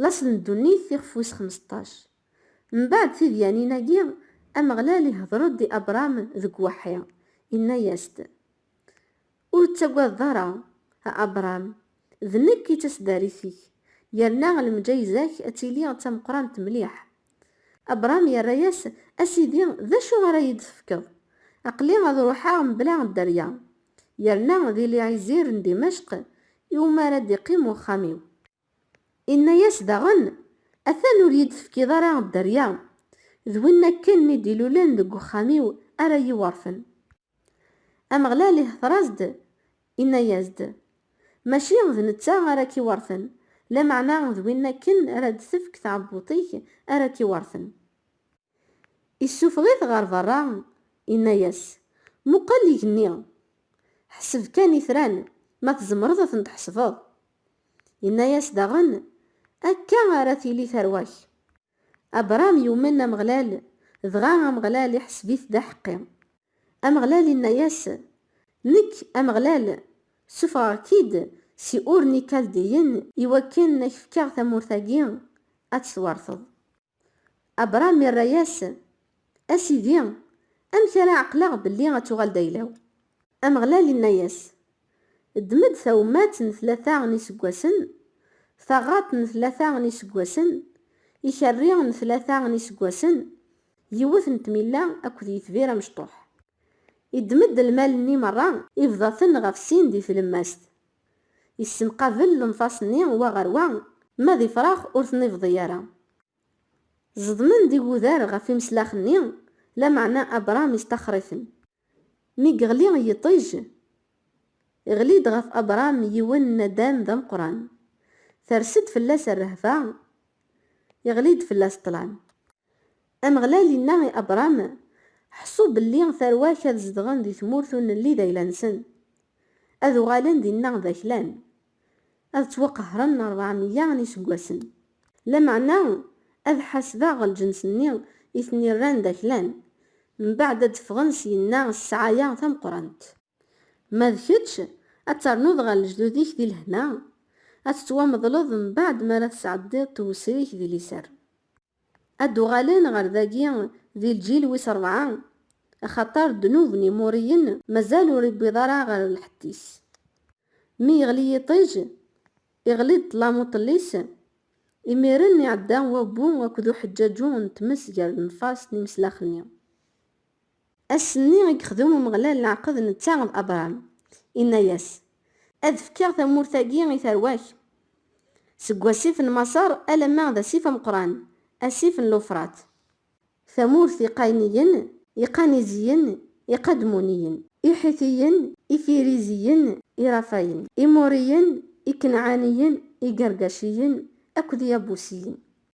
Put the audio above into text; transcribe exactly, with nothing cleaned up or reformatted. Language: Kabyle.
Laṣel n ddunit, ixef wis xmesṭac. Mbeɛd tidyanin-agi, Ameɣlal ihder-d i Abram deg uweḥḥi, inna-yas-d: "Ur tettagadeḍ ara, a Abram, d nekk i d taseddarit-ik, yerna lmeǧayza-k ad tili d tameqqrant mliḥ." Abram yerra-yas: "A Sidi, d acu ara yi-d-tefkeḍ? Aql-i ad ruḥeɣ mebla dderya, yerna d Eliɛizir n Dimecq iwumi ara d-iqqim uxxam-iw." Inna-yas daɣen: "Atan ur yi-d-tefkiḍ ara dderya, d win akken i d-ilulen deg uxxam-iw ara yi-werten." Ameɣlal ihter-as-d, inna-yas-d: "Mačči d netta ara k-iwerten, lameɛna d win akken ara d-tefk tɛebbuṭ-ik ara k-iwerten." Issufeɣ-it ɣer berra, inna-yas: "Muqel igenni, ḥseb kan itran, ma tzemreḍ ad ten-tḥesbeḍ." Inna-yas daɣen: "Akka ara tili tarwa-k." Abram yumen Ameɣlal, dɣa Ameɣlal iḥseb-it d aḥeqqi. Ameɣlal inna-yas: "Nekk, Ameɣlal, ssufɣeɣ-k-id si Ur n Ikaldiyen iwakken ad k-fkeɣ tamurt-agi ad tt-twerteḍ." Abram irra-yas: "A Sidi, amek ara ɛeqleɣ belli ad tuɣal d ayla-w?" Ameɣlal inna-yas: "Ddem-d tawemmat n tlata n iseggasen, taɣaṭ n tlata n iseggasen, ikerri n tlata n iseggasen, yiwet n tmilla akked yitbir amecṭuḥ." Iddem-d lmal-nni merra, ibḍa-ten ɣef sin di tlemmast. Issemqabel lemfas-nni wa ɣer wa, ma d ifrax ur ten-ibḍi ara. Ẓedmen-d igudar ɣef imeslax-nni, lameɛna Abram istaxer-iten. Mi yeɣli yiṭij, iɣli-d ɣef Abram yiwen n nadam d ameqqran. Ters-d fell-as rrehba, iɣli-d fell-as ṭṭlam. Ameɣlal inna i Abram: "Ḥṣu belli tarwa-k ad zedɣen di tmurt ur nelli d ayla-nsen, ad uɣalen dinna d aklan, ad ttwaqehren rebɛemya n iseggasen. Lameɛna ad ḥasbeɣ lǧens-nni i ten-irran d aklan, mbeɛd ad d-ffɣen syenna s ssɛaya tameqqrant. Ma d kečč, ad ternuḍ ɣer lejdud-ik di lehna, ad tettwameḍleḍ mbeɛd mi ara tesɛeddiḍ tewser-ik di liser. Ad d-uɣalen ɣer dagi di lǧil wis rebɛa, axaṭer ddnub n Imuriyen mazal ur iwwiḍ ara ɣer lḥedd-is." Mi yeɣli yiṭij, iɣli-d ṭṭlam uṭellis, imiren iɛedda wabbu akked uḥeǧǧaǧu n tmes gar lemfas n imeslax-nni. Ass-nni i yexdem Umeɣlal leɛqed netta d Abram, inna-yas: "Ad fkeɣ tamurt-agi i tarwa-k, seg wasif n Maṣer alamma d asif ameqqran, asif n Lufrat. Tamurt Iqayniyen, Iqaniziyen, Iqadmuniyen, Iḥitiyen, Ifiriziyen, Irafayen, Imuriyen, Ikenɛaniyen, Igergaciyen akked Iyabusiyen."